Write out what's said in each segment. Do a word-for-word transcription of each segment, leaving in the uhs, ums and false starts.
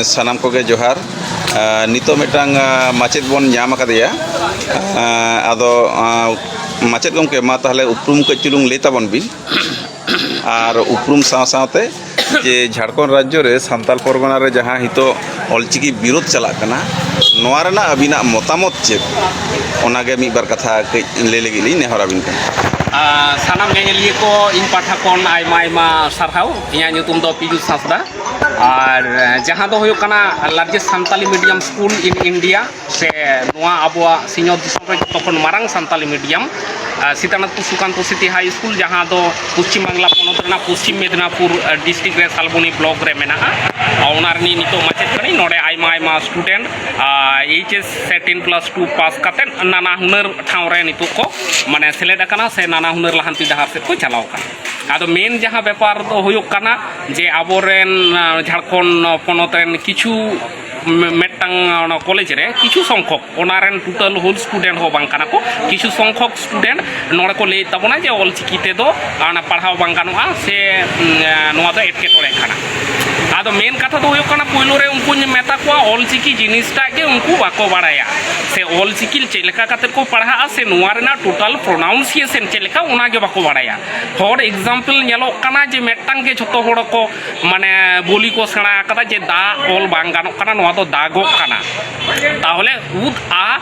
ᱥᱟᱱᱟᱢ ᱠᱚᱜᱮ ᱡᱚᱦᱟᱨ᱾ ᱱᱤᱛᱚᱜ ᱢᱤᱫᱴᱟᱝ ᱢᱟᱪᱮᱫ ᱵᱚᱱ ᱧᱟᱢ ᱟᱠᱟᱫᱮᱭᱟ᱾ ᱟᱫᱚ ᱢᱟᱪᱮᱫ ᱜᱚᱢᱠᱮ, ᱢᱟ ᱛᱟᱦᱚᱞᱮ ᱩᱯᱨᱩᱢ ᱠᱟᱹᱡ ᱪᱩᱞᱩᱝ ᱞᱟᱹᱭ ᱛᱟᱵᱚᱱ ᱵᱤᱱ᱾ ᱟᱨ ᱩᱯᱨᱩᱢ ᱥᱟᱶ ᱥᱟᱶᱛᱮ ᱡᱮ ᱡᱷᱟᱲᱠᱷᱚᱸᱰ ᱨᱟᱡᱽᱡᱚ ᱨᱮ ᱥᱟᱱᱛᱟᱞ ᱯᱚᱨᱜᱚᱱᱟ ᱨᱮ ᱡᱟᱦᱟᱸ ᱱᱤᱛᱚᱜ ᱚᱞᱪᱤᱠᱤ ᱵᱤᱨᱳᱫᱷ ᱪᱟᱞᱟᱜ ᱠᱟᱱᱟ, ᱱᱚᱣᱟ ᱨᱮᱱᱟᱜ ᱟᱹᱵᱤᱱᱟᱜ ᱢᱚᱛᱟᱢᱚᱛ ᱪᱮᱫ, ᱚᱱᱟᱜᱮ ᱢᱤᱫ ᱵᱟᱨ ᱠᱟᱛᱷᱟ ᱠᱟᱹᱡ ᱞᱟᱹᱭ ᱞᱟᱹᱜᱤᱫ ᱞᱤᱧ ᱱᱮᱦᱚᱨ ᱟᱹᱵᱤᱱ ᱠᱟᱱᱟ᱾ ᱟᱨ ᱥᱟᱱᱟᱢ ᱧᱮᱧᱮᱞᱤᱭᱟᱹ ᱠᱚ ᱤᱧ ᱯᱟᱦᱴᱟ ᱠᱷᱚᱱ ᱟᱭᱢᱟ ᱟᱭᱢᱟ ᱥᱟᱨᱦᱟᱣ᱾ ᱤᱧᱟᱹᱜ ᱧᱩᱛᱩᱢ ᱫᱚ ᱯᱤᱭᱩᱥ ᱦᱟᱸᱥᱫᱟ᱾ ᱟᱨ ᱡᱟᱦᱟᱸ ᱫᱚ ᱦᱩᱭᱩᱜ ᱠᱟᱱᱟ largest Santali medium school in India, ᱥᱮ ᱱᱚᱣᱟ ᱟᱵᱚᱣᱟᱜ ᱥᱤᱧᱚᱛ ᱫᱤᱥᱚᱢ ᱨᱮ ᱡᱚᱛᱚ ᱠᱷᱚᱱ ᱢᱟᱨᱟᱝ ᱥᱟᱱᱛᱟᱞᱤ ᱢᱤᱰᱤᱭᱟᱢ, ᱟᱨ ᱥᱤᱛᱟᱱᱟᱛᱷᱯᱩᱨ ᱥᱩᱠᱟᱱᱛᱚ ᱥᱤᱴᱤ ᱦᱟᱭ ᱥᱠᱩᱞ, ᱡᱟᱦᱟᱸ ᱫᱚ ᱯᱚᱥᱪᱤᱢ ᱵᱟᱝᱞᱟ ᱯᱚᱱᱚᱛ ᱨᱮᱱᱟᱜ ᱯᱚᱥᱪᱤᱢ ᱢᱮᱫᱽᱱᱟᱯᱩᱨ, ᱟᱨ, ᱰᱤᱥᱴᱨᱤᱠᱴ ᱨᱮ ᱥᱟᱞᱵᱚᱱᱤ ᱵᱞᱚᱠ ᱨᱮ ᱢᱮᱱᱟᱜᱼᱟ᱾ ᱟᱨ ᱚᱱᱟ ᱨᱤᱱᱤᱡ ᱱᱤᱛᱚᱜ ᱢᱟᱪᱮᱫ ᱠᱟᱹᱱᱟᱹᱧ᱾ ᱱᱚᱰᱮ ᱟᱭᱢᱟ ᱟᱭᱢᱟ ᱥᱴᱩᱰᱮᱱᱴ, ᱟᱨ, ᱮᱭᱤᱪ ᱮᱥ ᱥᱮ ᱴᱮᱱ ᱯᱞᱟᱥ ᱴᱩ ᱯᱟᱥ ᱠᱟᱛᱮᱫ ᱱᱟᱱᱟ ᱦᱩᱱᱟᱹᱨ ᱴᱷᱟᱶ ᱨᱮ ᱱᱤᱛᱚᱜ ᱠᱚ, ᱢᱟᱱᱮ, ᱥᱮᱞᱮᱫ ᱟᱠᱟᱱᱟ ᱥᱮ ᱱᱟᱱᱟ ᱦᱩᱱᱟᱹᱨ ᱞᱟᱦᱟᱱᱛᱤ ᱰᱟᱦᱟᱨ ᱥᱮᱫ ᱠᱚ ᱪᱟᱞᱟᱣ ᱟᱠᱟᱱᱟ᱾ ᱟᱫᱚ ᱢᱮᱱ ᱡᱟᱦᱟᱸ ᱵᱮᱯᱟᱨ ᱫᱚ ᱦᱩᱭᱩᱜ ᱠᱟᱱᱟ ᱡᱮ ᱟᱵᱚᱨᱮᱱ, ᱟᱨ, ᱡᱷᱟᱲᱠᱷᱚᱸᱰ ᱯᱚᱱᱚᱛ ᱨᱮᱱ ᱠᱤᱪᱷᱩ ᱢᱮ-, ᱢᱤᱫᱴᱟᱝ ᱚᱱᱟ ᱠᱚᱞᱮᱡᱽ ᱨᱮ ᱠᱤᱪᱷᱩ ᱥᱚᱝᱠᱷᱚᱠ, ᱚᱱᱟ ᱨᱮᱱ ᱴᱳᱴᱟᱞ ᱦᱳᱞ ᱥᱴᱩᱰᱮᱱᱴ ᱦᱚᱸ ᱵᱟᱝ ᱠᱟᱱᱟ ᱠᱚ, ᱠᱤᱪᱷᱩ ᱥᱚᱝᱠᱷᱚᱠ ᱥᱴᱩᱰᱮᱱᱴ ᱱᱚᱰᱮ ᱠᱚ ᱞᱟᱹᱭᱮᱫ ᱛᱟᱵᱚᱱᱟ ᱡᱮ ᱚᱞᱪᱤᱠᱤ ᱛᱮᱫᱚ ᱚᱱᱟ ᱯᱟᱲᱦᱟᱣ ᱵᱟᱝ ᱜᱟᱱᱚᱜᱼᱟ ᱥᱮ, ᱩᱸ, ᱱᱚᱣᱟ ᱫᱚ ᱮᱴᱠᱮᱴᱚᱬᱮ ᱠᱟᱱᱟ᱾ ᱟᱫᱚ ᱢᱮᱱ ᱠᱟᱛᱷᱟ ᱫᱚ ᱦᱩᱭᱩᱜ ᱠᱟᱱᱟ, ᱯᱳᱭᱞᱳ ᱨᱮ ᱩᱱᱠᱩᱧ ᱢᱮᱛᱟ ᱠᱚᱣᱟ, ᱚᱞᱪᱤᱠᱤ ᱡᱤᱱᱤᱥᱴᱟᱜ ᱜᱮ ᱩᱱᱠᱩ ᱵᱟᱠᱚ ᱵᱟᱲᱟᱭᱟ, ᱥᱮ ᱚᱞᱪᱤᱠᱤ ᱪᱮᱫ ᱞᱮᱠᱟ ᱠᱟᱛᱮ ᱠᱚ ᱯᱟᱲᱦᱟᱜᱼᱟ ᱥᱮ ᱱᱚᱣᱟ ᱨᱮᱱᱟᱜ ᱴᱳᱴᱟᱞ ᱯᱨᱚᱱᱟᱣᱩᱱᱥᱤᱭᱮᱥᱚᱱ ᱪᱮᱫ ᱞᱮᱠᱟ, ᱚᱱᱟ ᱜᱮ ᱵᱟᱠᱚ ᱵᱟᱲᱟᱭᱟ᱾ For example, ᱧᱮᱞᱚᱜ ᱠᱟᱱᱟ ᱡᱮ ᱢᱤᱫᱴᱟᱝ ᱜᱮ ᱡᱷᱚᱛᱚ ᱦᱚᱲ ᱠᱚ, ᱢᱟᱱᱮ, ᱵᱳᱞᱤ ᱠᱚ ᱥᱮᱬᱟ ᱟᱠᱟᱫᱟ ᱡᱮ ᱫᱟᱜ ᱚᱞ ᱵᱟᱝ ᱜᱟᱱᱚᱜ ᱠᱟᱱᱟ, ᱱᱚᱣᱟ ᱫᱚ ᱫᱟᱜᱚᱜ ᱠᱟᱱᱟ᱾ ᱛᱟᱦᱚᱞᱮ ᱩᱫ ᱟ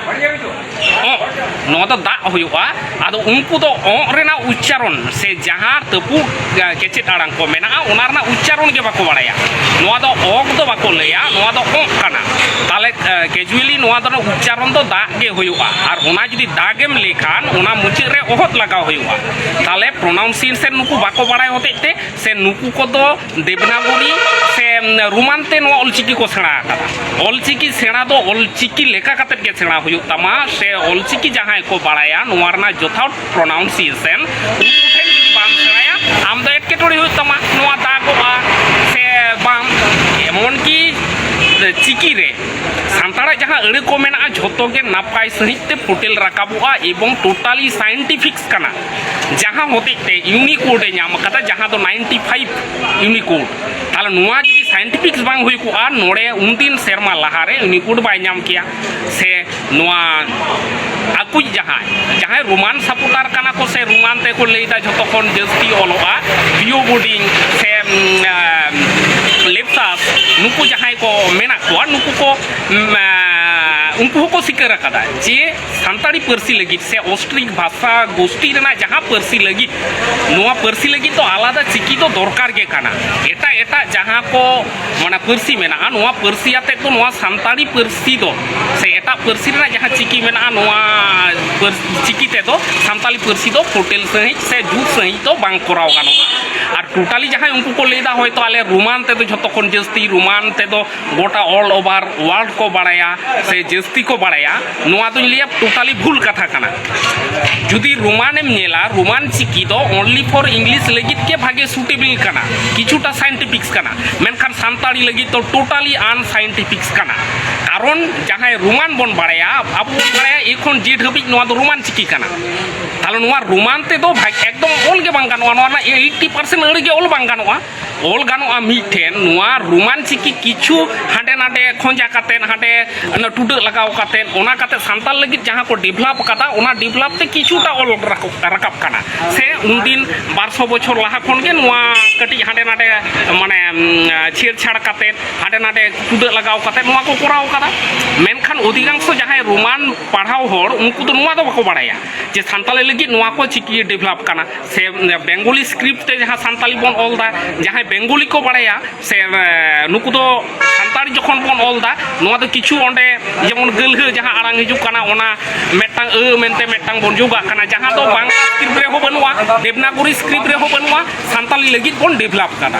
ᱚᱜ, ᱱᱚᱣᱟ ᱫᱚ ᱫᱟᱜ ᱦᱩᱭᱩᱜᱼᱟ᱾ ᱟᱫᱚ ᱩᱱᱠᱩ ᱫᱚ ᱚᱜ ᱨᱮᱱᱟᱜ ᱩᱪᱪᱟᱨᱚᱱ ᱥᱮ ᱡᱟᱦᱟᱸ ᱛᱟᱹᱯᱩᱜ, ᱟ, ᱠᱮᱪᱮᱫ ᱟᱲᱟᱝ ᱠᱚ ᱢᱮᱱᱟᱜᱼᱟ, ᱚᱱᱟ ᱨᱮᱱᱟᱜ ᱩᱪᱪᱟᱨᱚᱱ ᱜᱮ ᱵᱟᱠᱚ ᱵᱟᱲᱟᱭᱟ᱾ ᱱᱚᱣᱟ ᱫᱚ ᱚᱜ ᱫᱚ ᱵᱟᱠᱚ ᱞᱟᱹᱭᱟ, ᱱᱚᱣᱟ ᱫᱚ ᱚᱜ ᱠᱟᱱᱟ᱾ ᱛᱟᱦᱚᱞᱮ, ᱟ, ᱠᱮᱡᱩᱭᱮᱞᱤ ᱱᱚᱣᱟ ᱫᱚ ᱩᱪᱪᱟᱨᱚᱱ ᱫᱚ ᱫᱟᱜ ᱜᱮ ᱦᱩᱭᱩᱜᱼᱟ᱾ ᱟᱨ ᱚᱱᱟ ᱡᱩᱫᱤ ᱫᱟᱜ ᱮᱢ ᱞᱟᱹᱭ ᱠᱷᱟᱱ, ᱚᱱᱟ ᱢᱩᱪᱟᱹᱫ ᱨᱮ ᱚᱦᱚᱫ ᱞᱟᱜᱟᱣ ᱦᱩᱭᱩᱜᱼᱟ᱾ ᱛᱟᱦᱚᱞᱮ ᱯᱨᱚᱱᱟᱣᱩᱱᱥᱤᱭᱮᱥᱚᱱ ᱱᱩᱠᱩ ᱵᱟᱠᱚ ᱵᱟᱲᱟᱭ ᱦᱚᱛᱮᱡ ᱛᱮ, ᱥᱮ ᱱᱩᱠᱩ ᱠᱚᱫᱚ ᱫᱮᱵᱽᱱᱟᱜᱚᱨᱤ ᱥᱮ ᱨᱳᱢᱟᱱ ᱛᱮ ᱱᱚᱣᱟ ᱚᱞᱪᱤᱠᱤ ᱠᱚ ᱥᱮᱬᱟ ᱟᱠᱟᱫᱟ᱾ ᱚᱞᱪᱤᱠᱤ ᱥᱮᱬᱟ ᱫᱚ ᱚᱞᱪᱤᱠᱤ ᱞᱮᱠᱟ ᱠᱟᱛᱮᱫ ᱜᱮ ᱥᱮᱬᱟ ᱦᱩᱭᱩᱜ ᱛᱟᱢᱟ, ᱥᱮ ᱚᱞᱪᱤᱠᱤ ᱡᱟᱦᱟᱸᱭ ᱠᱚ ᱵᱟᱲᱟᱭᱟ ᱱᱚᱣᱟ ᱨᱮᱱᱟᱜ ᱡᱚᱛᱷᱟᱛ ᱯᱨᱚᱱᱟᱣᱩᱱᱥᱤᱭᱮᱥᱚᱱ, ᱩᱱᱠᱩ ᱴᱷᱮᱱ ᱡᱩᱫᱤ ᱵᱟᱢ ᱥᱮᱬᱟᱭᱟ, ᱟᱢ ᱫᱚ ᱮᱴᱠᱮᱴᱚᱬᱮ ᱦᱩᱭᱩᱜ ᱛᱟᱢᱟ, ᱱᱚᱣᱟ ᱫᱟᱜᱚᱜᱼᱟ ᱥᱮ ᱵᱟᱝ, ᱮᱢᱚᱱ ᱠᱤ ᱪᱤᱠᱤ ᱨᱮ ᱥᱟᱱᱛᱟᱲᱟᱜ ᱡᱟᱦᱟᱸ ᱟᱹᱲᱟᱹ ᱠᱚ ᱢᱮᱱᱟᱜᱼᱟ, ᱡᱷᱚᱛᱚ ᱜᱮ ᱱᱟᱯᱟᱭ ᱥᱟᱺᱦᱤᱡ ᱛᱮ ᱯᱷᱩᱴᱮᱞ ᱨᱟᱠᱟᱵᱚᱜᱼᱟ ᱮᱵᱚᱝ totally scientific ᱠᱟᱱᱟ᱾ ᱡᱟᱦᱟᱸ ᱦᱚᱛᱮᱡ ᱛᱮ Unicode ᱮ ᱧᱟᱢ ᱟᱠᱟᱫᱟ, ᱡᱟᱦᱟᱸ ᱫᱚ ninety five Unicode᱾ ᱛᱟᱦᱞᱮ ᱱᱚᱣᱟ ᱡᱩᱫᱤ scientific ᱵᱟᱝ ᱦᱩᱭ ᱠᱚᱜᱼᱟ, ᱱᱚᱰᱮ ᱩᱱᱫᱤᱱ ᱥᱮᱨᱢᱟ ᱞᱟᱦᱟᱨᱮ Unicode ᱵᱟᱭ ᱧᱟᱢ ᱠᱮᱭᱟ᱾ ᱥᱮ ᱱᱚᱣᱟ ᱟᱠᱚᱭᱤᱡ ᱡᱟᱦᱟᱸᱭ, ᱡᱟᱦᱟᱸᱭ ᱨᱳᱢᱟᱱ supporter ᱠᱟᱱᱟ ᱠᱚ ᱥᱮ ᱨᱳᱢᱟᱱ ᱛᱮᱠᱚ ᱞᱟᱹᱭᱫᱟ ᱡᱷᱚᱛᱚ ᱠᱷᱚᱱ ᱡᱟᱹᱥᱛᱤ ᱚᱞᱚᱜᱼᱟ, ᱵᱤᱭᱳ ᱵᱳᱰᱤᱝ ᱥᱮ, ᱩᱢ, ᱟᱢ, ᱞᱮᱯᱥᱟᱥ, ᱱᱩᱠᱩ ᱡᱟᱦᱟᱸᱭ ᱠᱚ ᱢᱮᱱᱟᱜ ᱠᱚᱣᱟ, ᱱᱩᱠᱩ ᱠᱚ, ᱩᱢ, ᱟ, ᱩᱱᱠᱩ ᱦᱚᱸᱠᱚ ᱥᱤᱠᱟᱹᱨ ᱟᱠᱟᱫᱟ ᱡᱮ ᱥᱟᱱᱛᱟᱲᱤ ᱯᱟᱹᱨᱥᱤ ᱞᱟᱹᱜᱤᱫ ᱥᱮ ᱚᱥᱴᱨᱤᱠ ᱵᱷᱟᱥᱟ ᱜᱳᱥᱴᱤ ᱨᱮᱱᱟᱜ ᱡᱟᱦᱟᱸ ᱯᱟᱹᱨᱥᱤ ᱞᱟᱹᱜᱤᱫ, ᱱᱚᱣᱟ ᱯᱟᱹᱨᱥᱤ ᱞᱟᱹᱜᱤᱫ ᱫᱚ ᱟᱞᱟᱫᱟ ᱪᱤᱠᱤ ᱫᱚ ᱫᱚᱨᱠᱟᱨ ᱜᱮ ᱠᱟᱱᱟ᱾ ᱮᱴᱟᱜ ᱮᱴᱟᱜ ᱡᱟᱦᱟᱸ ᱠᱚ ᱢᱟᱱᱮ ᱯᱟᱹᱨᱥᱤ ᱢᱮᱱᱟᱜᱼᱟ, ᱱᱚᱣᱟ ᱯᱟᱹᱨᱥᱤ ᱟᱛᱮᱫ ᱫᱚ ᱱᱚᱣᱟ ᱥᱟᱱᱛᱟᱲᱤ ᱯᱟᱹᱨᱥᱤ ᱫᱚ ᱥᱮ ᱮᱴᱟᱜ ᱯᱟᱹᱨᱥᱤ ᱨᱮᱱᱟᱜ ᱡᱟᱦᱟᱸ ᱪᱤᱠᱤ ᱢᱮᱱᱟᱜᱼᱟ, ᱱᱚᱣᱟ ᱯᱟᱹᱨᱥ-, ᱪᱤᱠᱤ ᱛᱮᱫᱚ ᱥᱟᱱᱛᱟᱲᱤ ᱯᱟᱹᱨᱥᱤ ᱫᱚ ᱯᱷᱩᱴᱮᱞ ᱥᱟᱺᱦᱤᱡ ᱥᱮ ᱡᱩᱛ ᱥᱟᱺᱦᱤᱡ ᱫᱚ ᱵᱟᱝ ᱠᱚᱨᱟᱣ ᱜᱟᱱᱚᱜᱼᱟ᱾ ᱟᱨ totally ᱡᱟᱦᱟᱸᱭ ᱩᱱᱠᱩ ᱠᱚ ᱞᱟᱹᱭᱫᱟ, ᱦᱚᱭᱛᱳ ᱟᱞᱮ ᱨᱳᱢᱟᱱ ᱛᱮᱫᱚ ᱡᱷᱚᱛᱚ ᱠᱷᱚᱱ ᱡᱟᱹᱥᱛᱤ, ᱨᱳᱢᱟᱱ ᱛᱮᱫᱚ ᱜᱚᱴᱟ all over world ᱠᱚ ᱵᱟᱲᱟᱭᱟ ᱥᱮ ᱡᱟᱹᱥᱛᱤ ᱠᱚ ᱵᱟᱲᱟᱭᱟ, ᱱᱚᱣᱟ ᱫᱚᱧ ᱞᱟᱹᱭᱟ totally ᱵᱷᱩᱞ ᱠᱟᱛᱷᱟ ᱠᱟᱱᱟ᱾ ᱡᱩᱫᱤ ᱨᱳᱢᱟᱱᱮᱢ ᱧᱮᱞᱟ, ᱨᱳᱢᱟᱱ ᱪᱤᱠᱤ ᱫᱚ only for English ᱞᱟᱹᱜᱤᱫ ᱜᱮ ᱵᱷᱟᱜᱮ suitable ᱠᱟᱱᱟ, ᱠᱤᱪᱷᱩᱴᱟ scientific ᱠᱟᱱᱟ, ᱢᱮᱱᱠᱷᱟᱱ ᱥᱟᱱᱛᱟᱲᱤ ᱞᱟᱹᱜᱤᱫ ᱫᱚ totally unscientific ᱠᱟᱱᱟ᱾ ᱠᱟᱨᱚᱱ ᱡᱟᱦᱟᱸᱭ ᱨᱳᱢᱟᱱ ᱵᱚᱱ ᱵᱟᱲᱟᱭᱟ, ᱟᱵᱚ ᱵᱚᱱ ᱵᱟᱲᱟᱭᱟ A ᱠᱷᱚᱱ Z ᱦᱟᱹᱵᱤᱡ ᱱᱚᱣᱟ ᱫᱚ ᱨᱳᱢᱟᱱ ᱪᱤᱠᱤ ᱠᱟᱱᱟ᱾ ᱛᱟᱦᱞᱮ ᱱᱚᱣᱟ ᱨᱳᱢᱟᱱ ᱛᱮᱫᱚ ᱵᱷᱟᱜ-, ᱮᱠᱫᱚᱢ ᱚᱞ ᱜᱮ ᱵᱟᱝ ᱜᱟᱱᱚᱜᱼᱟ, ᱱᱚᱣᱟ ᱨᱮᱱᱟᱜ eighty percent ᱟᱹᱲᱟᱹ ᱜᱮ ᱚᱞ ᱵᱟᱝ ᱜᱟᱱᱚᱜᱼᱟ᱾ ᱚᱞ ᱜᱟᱱᱚᱜᱼᱟ ᱢᱤᱫᱴᱷᱮᱱ, ᱱᱚᱣᱟ ᱨᱳᱢᱟᱱ ᱪᱤᱠᱤ ᱠᱤᱪᱷᱩ ᱦᱟᱸᱰᱮ ᱱᱟᱰᱮ ᱠᱷᱚᱸᱡᱟ ᱠᱟᱛᱮᱫ, ᱦᱟᱸᱰᱮ ᱚᱱᱟ ᱴᱩᱰᱟᱹᱜ ᱞᱟᱜᱟᱣ ᱠᱟᱛᱮᱫ, ᱚᱱᱟ ᱠᱟᱛᱮᱫ ᱥᱟᱱᱛᱟᱲ ᱞᱟᱹᱜᱤᱫ ᱡᱟᱦᱟᱸ ᱠᱚ develop ᱟᱠᱟᱫᱟ, ᱚᱱᱟ develop ᱛᱮ ᱠᱤᱪᱷᱩᱴᱟ ᱚᱞ ᱨᱟᱠᱟᱵ, ᱨᱟᱠᱟᱵ ᱠᱟᱱᱟ᱾ ᱥᱮ ᱩᱱᱫᱤᱱ ᱵᱟᱨᱥᱚ ᱵᱚᱪᱷᱚᱨ ᱞᱟᱦᱟ ᱠᱷᱚᱱ ᱜᱮ ᱱᱚᱣᱟ ᱠᱟᱹᱴᱤᱡ ᱦᱟᱸᱰᱮ ᱱᱟᱰᱮ, ᱢᱟᱱᱮ, ᱩᱢ, ᱪᱷᱮᱲᱪᱷᱟᱲ ᱠᱟᱛᱮᱫ, ᱦᱟᱸᱰᱮ ᱱᱟᱰᱮ ᱴᱩᱰᱟᱹᱜ ᱞᱟᱜᱟᱣ ᱠᱟᱛᱮᱫ ᱱᱚᱣᱟ ᱠᱚ ᱠᱚᱨᱟᱣ ᱠᱟᱫᱟ᱾ ᱢᱮᱱᱠᱷᱟᱱ ᱚᱫᱷᱤᱠᱟᱝᱥᱚ ᱡᱟᱦᱟᱸᱭ ᱨᱳᱢᱟᱱ ᱯᱟᱲᱦᱟᱣ ᱦᱚᱲ, ᱩᱱᱠᱩ ᱫᱚ ᱱᱚᱣᱟ ᱫᱚ ᱵᱟᱠᱚ ᱵᱟᱲᱟᱭᱟ ᱡᱮ ᱥᱟᱱᱛᱟᱲᱤ ᱞᱟᱹᱜᱤᱫ ᱱᱚᱣᱟ ᱠᱚ ᱪᱤᱠᱤ develop ᱠᱟᱱᱟ᱾ ᱥᱮ Bengali script ᱛᱮ ᱡᱟᱦᱟᱸ ᱥᱟᱱᱛᱟᱲᱤ ᱵᱚᱱ ᱚᱞ ᱮᱫᱟ, ᱡᱟᱦᱟᱸᱭ Bengali ᱠᱚ ᱵᱟᱲᱟᱭᱟ, ᱥᱮ, ᱮ, ᱱᱩᱠᱩ ᱫᱚ ᱥᱟᱱᱛᱟᱲᱤ ᱡᱚᱠᱷᱚᱱ ᱵᱚᱱ ᱚᱞ ᱮᱫᱟ, ᱱᱚᱣᱟ ᱫᱚ ᱠᱤᱪᱷᱩ ᱚᱸᱰᱮ ᱡᱮᱢᱚᱱ ᱜᱟᱹᱞᱦᱟᱹ ᱡᱟᱦᱟᱸ ᱟᱲᱟᱝ ᱦᱤᱡᱩᱜ ᱠᱟᱱᱟ, ᱚᱱᱟ ᱢᱤᱫᱴᱟᱝ ᱟᱹ ᱢᱮᱱᱛᱮ ᱢᱤᱫᱴᱟᱝ ᱵᱚᱱ ᱡᱳᱜᱟᱜ ᱠᱟᱱᱟ, ᱡᱟᱦᱟᱸ ᱫᱚ ᱵᱟᱝᱞᱟ script ᱨᱮᱦᱚᱸ ᱵᱟᱹᱱᱩᱜᱼᱟ, ᱫᱮᱵᱽᱱᱟᱜᱚᱨᱤ script ᱨᱮᱦᱚᱸ ᱵᱟᱹᱱᱩᱜᱼᱟ, ᱥᱟᱱᱛᱟᱲᱤ ᱞᱟᱹᱜᱤᱫ ᱵᱚᱱ develop ᱠᱟᱫᱟ᱾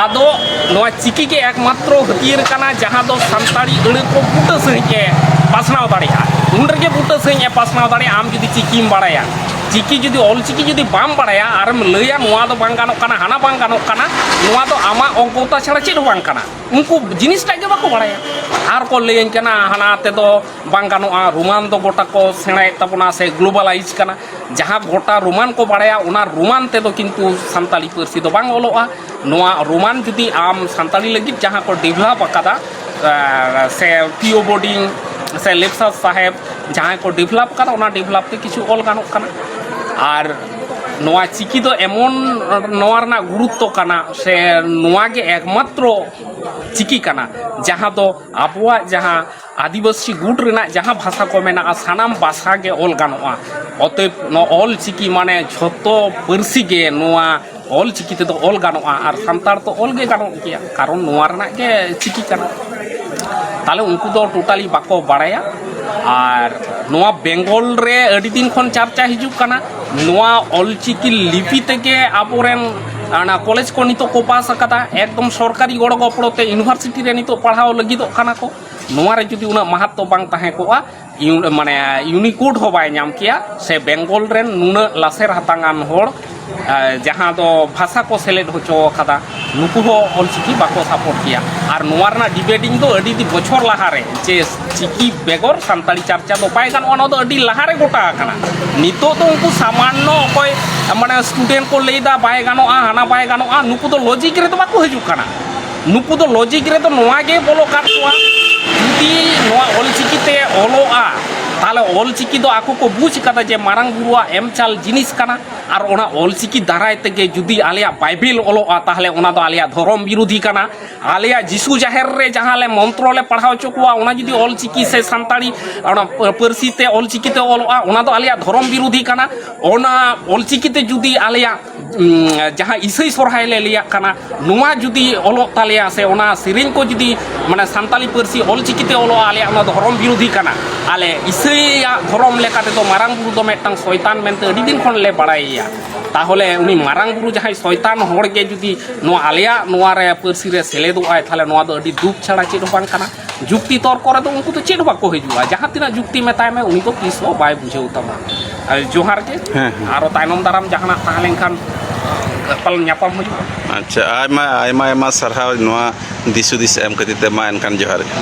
ᱟᱫᱚ ᱱᱚᱣᱟ ᱪᱤᱠᱤ ᱜᱮ ᱮᱠᱢᱟᱛᱨᱚ ᱦᱟᱹᱛᱭᱟᱹᱨ ᱠᱟᱱᱟ, ᱡᱟᱦᱟᱸ ᱫᱚ ᱥᱟᱱᱛᱟᱲᱤ ᱟᱹᱲᱟᱹ ᱠᱚ ᱵᱩᱴᱟᱹ ᱥᱟᱺᱦᱤᱡ ᱮ ᱯᱟᱥᱱᱟᱣ ᱫᱟᱲᱮᱭᱟᱜᱼᱟ᱾ ᱩᱱ ᱨᱮᱜᱮ ᱵᱩᱴᱟᱹ ᱥᱟᱺᱦᱤᱡ ᱮ ᱯᱟᱥᱱᱟᱣ ᱫᱟᱲᱮᱭᱟᱜᱼᱟ, ᱟᱢ ᱡᱩᱫᱤ ᱪᱤᱠᱤᱢ ᱵᱟᱲᱟᱭᱟ᱾ ᱪᱤᱠᱤ ᱡᱩᱫᱤ, ᱚᱞ ᱪᱤᱠᱤ ᱡᱩᱫᱤ ᱵᱟᱢ ᱵᱟᱲᱟᱭᱟ ᱟᱨᱮᱢ ᱞᱟᱹᱭᱟ ᱱᱚᱣᱟ ᱫᱚ ᱵᱟᱝ ᱜᱟᱱᱚᱜ ᱠᱟᱱᱟ, ᱦᱟᱱᱟ ᱵᱟᱝ ᱜᱟᱱᱚᱜ ᱠᱟᱱᱟ, ᱱᱚᱣᱟ ᱫᱚ ᱟᱢᱟᱜ ᱚᱜᱽᱜᱚᱛᱟ ᱪᱷᱟᱲᱟ ᱪᱮᱫ ᱦᱚᱸ ᱵᱟᱝ ᱠᱟᱱᱟ᱾ ᱩᱱᱠᱩ ᱡᱤᱱᱤᱥᱴᱟᱜ ᱜᱮ ᱵᱟᱠᱚ ᱵᱟᱲᱟᱭᱟ᱾ ᱟᱨ ᱠᱚ ᱞᱟᱹᱭᱟᱹᱧ ᱠᱟᱱᱟ ᱦᱟᱱᱟ ᱛᱮᱫᱚ ᱵᱟᱝ ᱜᱟᱱᱚᱜᱼᱟ, ᱨᱳᱢᱟᱱ ᱫᱚ ᱜᱚᱴᱟ ᱠᱚ ᱥᱮᱬᱟᱭᱮᱫ ᱛᱟᱵᱚᱱᱟ ᱥᱮ globalize ᱠᱟᱱᱟ᱾ ᱡᱟᱦᱟᱸ ᱜᱚᱴᱟ ᱨᱳᱢᱟᱱ ᱠᱚ ᱵᱟᱲᱟᱭᱟ, ᱚᱱᱟ ᱨᱳᱢᱟᱱ ᱛᱮᱫᱚ ᱠᱤᱱᱛᱩ ᱥᱟᱱᱛᱟᱲᱤ ᱯᱟᱹᱨᱥᱤ ᱫᱚ ᱵᱟᱝ ᱚᱞᱚᱜᱼᱟ᱾ ᱱᱚᱣᱟ ᱨᱳᱢᱟᱱ ᱡᱩᱫᱤ ᱟᱢ ᱥᱟᱱᱛᱟᱲᱤ ᱞᱟᱹᱜᱤᱫ ᱡᱟᱦᱟᱸ ᱠᱚ develop ᱟᱠᱟᱫᱟ, ᱟᱨ ᱥᱮ ᱯᱤ ᱳ ᱵᱳᱨᱰᱤᱝ ᱥᱮ ᱞᱮᱠᱪᱟᱨ ᱥᱟᱦᱮᱵᱽ ᱡᱟᱦᱟᱸᱭ ᱠᱚ develop ᱟᱠᱟᱫᱟ, ᱚᱱᱟ develop ᱛᱮ ᱠᱤᱪᱷᱩ ᱚᱞ ᱜᱟᱱᱚᱜ ᱠᱟᱱᱟ᱾ ᱟᱨ ᱱᱚᱣᱟ ᱪᱤᱠᱤ ᱫᱚ ᱮᱢᱚᱱ ᱱᱚᱣᱟ ᱨᱮᱱᱟᱜ ᱜᱩᱨᱩᱛᱛᱚ ᱠᱟᱱᱟ, ᱥᱮ ᱱᱚᱣᱟ ᱜᱮ ᱮᱠᱢᱟᱛᱨᱚ ᱪᱤᱠᱤ ᱠᱟᱱᱟ, ᱡᱟᱦᱟᱸ ᱫᱚ ᱟᱵᱚᱣᱟᱜ ᱡᱟᱦᱟᱸ ᱟᱹᱫᱤᱵᱟᱹᱥᱤ ᱜᱩᱴ ᱨᱮᱱᱟᱜ ᱡᱟᱦᱟᱸ ᱵᱷᱟᱥᱟ ᱠᱚ ᱢᱮᱱᱟᱜᱼᱟ, ᱥᱟᱱᱟᱢ ᱵᱷᱟᱥᱟ ᱜᱮ ᱚᱞ ᱜᱟᱱᱚᱜᱼᱟ᱾ ᱚᱛᱚᱮᱵ, ᱱᱚᱣᱟ ᱚᱞ ᱪᱤᱠᱤ ᱢᱟᱱᱮ ᱡᱷᱚᱛᱚ ᱯᱟᱹᱨᱥᱤ ᱜᱮ ᱱᱚᱣᱟ ᱚᱞ ᱪᱤᱠᱤ ᱛᱮᱫᱚ ᱚᱞ ᱜᱟᱱᱚᱜᱼᱟ, ᱟᱨ ᱥᱟᱱᱛᱟᱲ ᱛᱚ ᱚᱞ ᱜᱮ ᱜᱟᱱᱚᱜ ᱜᱮᱭᱟ, ᱠᱟᱨᱚᱱ ᱱᱚᱣᱟ ᱨᱮᱱᱟᱜ ᱜᱮ ᱪᱤᱠᱤ ᱠᱟᱱᱟ᱾ ᱛᱟᱦᱞᱮ ᱩᱱᱠᱩ ᱫᱚ totally ᱵᱟᱠᱚ ᱵᱟᱲᱟᱭᱟ᱾ ᱟᱨ ᱱᱚᱣᱟ ᱵᱮᱝᱜᱚᱞ ᱨᱮ ᱟᱹᱰᱤ ᱫᱤᱱ ᱠᱷᱚᱱ ᱪᱟᱨᱪᱟ ᱦᱤᱡᱩᱜ ᱠᱟᱱᱟ, ᱱᱚᱣᱟ ᱚᱞ ᱪᱤᱠᱤ ᱞᱤᱯᱤ ᱛᱮᱜᱮ ᱟᱵᱚᱨᱮᱱ ᱚᱱᱟ ᱠᱚᱞᱮᱡᱽ ᱠᱚ ᱱᱤᱛᱚᱜ ᱠᱚ ᱯᱟᱥ ᱟᱠᱟᱫᱟ, ᱮᱠᱫᱚᱢ ᱥᱚᱨᱠᱟᱨᱤ ᱜᱚᱲᱚ ᱜᱚᱯᱚᱲᱚ ᱛᱮ ᱤᱭᱩᱱᱤᱵᱷᱟᱨᱥᱤᱴᱤ ᱨᱮ ᱱᱤᱛᱚᱜ ᱯᱟᱲᱦᱟᱣ ᱞᱟᱹᱜᱤᱫᱚᱜ ᱠᱟᱱᱟ ᱠᱚ᱾ ᱱᱚᱣᱟ ᱨᱮ ᱡᱩᱫᱤ ᱩᱱᱟᱹᱜ ᱢᱟᱦᱟᱛᱛᱚ ᱵᱟᱝ ᱛᱟᱦᱮᱸ ᱠᱚᱜᱼᱟ, ᱤᱭᱩ-, ᱢᱟᱱᱮ ᱤᱭᱩᱱᱤᱠᱳᱰ ᱦᱚᱸ ᱵᱟᱭ ᱧᱟᱢ ᱠᱮᱭᱟ, ᱥᱮ ᱵᱮᱝᱜᱚᱞ ᱨᱮᱱ ᱱᱩᱱᱟᱹᱜ ᱞᱟᱥᱮᱨ ᱦᱟᱛᱟᱝ ᱟᱱ ᱦᱚᱲ, ᱮ, ᱡᱟᱦᱟᱸ ᱫᱚ ᱵᱷᱟᱥᱟ ᱠᱚ ᱥᱮᱞᱮᱫ ᱦᱚᱪᱚ ᱟᱠᱟᱫᱟ, ᱱᱩᱠᱩ ᱦᱚᱸ ᱚᱞᱪᱤᱠᱤ ᱵᱟᱠᱚ support ᱠᱮᱭᱟ᱾ ᱟᱨ ᱱᱚᱣᱟ ᱨᱮᱱᱟᱜ debating ᱫᱚ ᱟᱹᱰᱤ ᱫᱤᱱ ᱵᱚᱪᱷᱚᱨ ᱞᱟᱦᱟᱨᱮ, ᱡᱮ ᱪᱤᱠᱤ ᱵᱮᱜᱚᱨ ᱥᱟᱱᱛᱟᱲᱤ ᱪᱟᱨᱪᱟ ᱫᱚ ᱵᱟᱭ ᱜᱟᱱᱚᱜᱼᱟ, ᱱᱚᱣᱟ ᱫᱚ ᱟᱹᱰᱤ ᱞᱟᱦᱟᱨᱮ ᱜᱚᱴᱟ ᱟᱠᱟᱱᱟ᱾ ᱱᱤᱛᱚᱜ ᱫᱚ ᱩᱱᱠᱩ ᱥᱟᱢᱟᱱᱱᱚ ᱚᱠᱚᱭ, ᱢᱟᱱᱮ, student ᱠᱚ ᱞᱟᱹᱭᱫᱟ ᱵᱟᱭ ᱜᱟᱱᱚᱜᱼᱟ, ᱦᱟᱱᱟ ᱵᱟᱭ ᱜᱟᱱᱚᱜᱼᱟ, ᱱᱩᱠᱩ ᱫᱚ logic ᱨᱮᱫᱚ ᱵᱟᱠᱚ ᱦᱤᱡᱩᱜ ᱠᱟᱱᱟ᱾ ᱱᱩᱠᱩ ᱫᱚ logic ᱨᱮᱫᱚ ᱱᱚᱣᱟ ᱜᱮ ᱵᱚᱞᱚ ᱠᱟᱫ ᱠᱚᱣᱟ, ᱡᱩᱫᱤ ᱱᱚᱣᱟ ᱚᱞᱪᱤᱠᱤ ᱛᱮ ᱚᱞᱚᱜᱼᱟ, ᱛᱟᱦᱞᱮ ᱚᱞᱪᱤᱠᱤ ᱫᱚ ᱟᱠᱚ ᱠᱚ ᱵᱩᱡᱽ ᱠᱟᱫᱟ ᱡᱮ ᱢᱟᱨᱟᱝ ᱵᱩᱨᱩᱣᱟᱜ ᱮᱢ ᱪᱟᱞ ᱡᱤᱱᱤᱥ ᱠᱟᱱᱟ, ᱟᱨ ᱚᱱᱟ ᱚᱞᱪᱤᱠᱤ ᱫᱟᱨᱟᱭ ᱛᱮᱜᱮ ᱡᱩᱫᱤ ᱟᱞᱮᱭᱟᱜ ᱵᱟᱭᱵᱮᱞ ᱚᱞᱚᱜᱼᱟ, ᱛᱟᱦᱞᱮ ᱚᱱᱟ ᱫᱚ ᱟᱞᱮᱭᱟᱜ ᱫᱷᱚᱨᱚᱢ ᱵᱤᱨᱳᱫᱷᱤ ᱠᱟᱱᱟ᱾ ᱟᱞᱮᱭᱟᱜ ᱡᱤᱥᱩ ᱡᱟᱦᱮᱨ ᱨᱮ ᱡᱟᱦᱟᱸ ᱞᱮ ᱢᱚᱱᱛᱨᱚ ᱞᱮ ᱯᱟᱲᱦᱟᱣ ᱦᱚᱪᱚ ᱠᱚᱣᱟ, ᱚᱱᱟ ᱡᱩᱫᱤ ᱚᱞᱪᱤᱠᱤ ᱥᱮ ᱥᱟᱱᱛᱟᱲᱤ, ᱚᱱᱟ ᱯᱟᱹᱨᱥᱤ ᱛᱮ ᱚᱞᱪᱤᱠᱤ ᱛᱮ ᱚᱞᱚᱜᱼᱟ, ᱚᱱᱟ ᱫᱚ ᱟᱞᱮᱭᱟᱜ ᱫᱷᱚᱨᱚᱢ ᱵᱤᱨᱳᱫᱷᱤ ᱠᱟᱱᱟ᱾ ᱚᱱᱟ ᱚᱞᱪᱤᱠᱤ ᱛᱮ ᱡᱩᱫᱤ ᱟᱞᱮᱭᱟᱜ, ᱩᱢ, ᱡᱟᱦᱟᱸ ᱤᱥᱟᱹᱭ ᱥᱚᱨᱦᱟᱭ ᱞᱮ ᱞᱟᱹᱭᱟᱜ ᱠᱟᱱᱟ, ᱱᱚᱣᱟ ᱡᱩᱫᱤ ᱚᱞᱚᱜ ᱛᱟᱞᱮᱭᱟ ᱥᱮ ᱚᱱᱟ ᱥᱮᱨᱮᱧ ᱠᱚ ᱡᱩᱫᱤ, ᱢᱟᱱᱮ, ᱥᱟᱱᱛᱟᱲᱤ ᱯᱟᱹᱨᱥᱤ ᱚᱞᱪᱤᱠᱤ ᱛᱮ ᱚᱞᱚᱜᱼᱟ, ᱟᱞᱮᱭᱟᱜ ᱚᱱᱟ ᱫᱷᱚᱨᱚᱢ ᱵᱤᱨᱳᱫᱷᱤ ᱠᱟᱱᱟ᱾ ᱟᱞᱮ ᱤᱥᱟᱹᱭᱟᱜ ᱫᱷᱚᱨᱚᱢ ᱞᱮᱠᱟ ᱛᱮᱫᱚ ᱢᱟᱨᱟᱝ ᱵᱩᱨᱩ ᱫᱚ ᱢᱤᱫᱴᱟᱝ ᱥᱚᱭᱛᱟᱱ ᱢᱮᱱᱛᱮ ᱟᱹᱰᱤ ᱫᱤᱱ ᱠᱷᱚᱱ ᱞᱮ ᱵᱟᱲᱟᱭᱮᱭᱟ᱾ ᱛᱟᱦᱚᱞᱮ ᱩᱱᱤ ᱢᱟᱨᱟᱝ ᱵᱩᱨᱩ ᱡᱟᱦᱟᱸᱭ ᱥᱚᱭᱛᱟᱱ ᱦᱚᱲ ᱜᱮ ᱡᱩᱫᱤ ᱱᱚᱣᱟ ᱟᱞᱮᱭᱟᱜ ᱱᱚᱣᱟ ᱨᱮ ᱯᱟᱹᱨᱥᱤ ᱨᱮ ᱥᱮᱞᱮᱫᱚᱜ ᱟᱭ, ᱛᱟᱦᱚᱞᱮ ᱱᱚᱣᱟ ᱫᱚ ᱟᱹᱰᱤ ᱫᱩᱠ ᱪᱷᱟᱲᱟ ᱪᱮᱫ ᱦᱚᱸ ᱵᱟᱝ ᱠᱟᱱᱟ᱾ ᱡᱩᱠᱛᱤ ᱛᱚᱨᱠᱚ ᱨᱮᱫᱚ ᱩᱱᱠᱩ ᱫᱚ ᱪᱮᱫ ᱦᱚᱸ ᱵᱟᱠᱚ ᱦᱤᱡᱩᱜᱼᱟ᱾ ᱡᱟᱦᱟᱸ ᱛᱤᱱᱟᱹᱜ ᱡᱩᱠᱛᱤ ᱢᱮᱛᱟᱭ ᱢᱮ, ᱩᱱᱤ ᱫᱚ ᱛᱤᱥ ᱦᱚᱸ ᱵᱟᱭ ᱵᱩᱡᱷᱟᱹᱣ ᱛᱟᱢᱟ᱾ ᱟᱨ ᱡᱚᱦᱟᱨ ᱜᱮ᱾ ᱦᱮᱸ, ᱦᱮᱸ᱾ ᱟᱨᱚ ᱛᱟᱭᱱᱚᱢ ᱫᱟᱨᱟᱢ ᱡᱟᱦᱟᱱᱟᱜ ᱛᱟᱦᱮᱸ ᱞᱮᱱᱠᱷᱟᱱ ᱯᱟᱞᱮᱱ ᱧᱟᱯᱟᱢ ᱦᱩᱭᱩᱜᱼᱟ᱾ ᱟᱪᱪᱷᱟ, ᱟᱭᱢᱟ, ᱟᱭᱢᱟ, ᱟᱭᱢᱟ ᱥᱟᱨᱦᱟᱣ ᱱᱚᱣᱟ ᱫᱤᱥ ᱦᱩᱫᱤᱥ ᱮᱢ ᱠᱷᱟᱹᱛᱤᱨ ᱛᱮ᱾ ᱢᱟ ᱮᱱᱠᱷᱟᱱ ᱡᱚᱦᱟᱨ ᱜᱮ᱾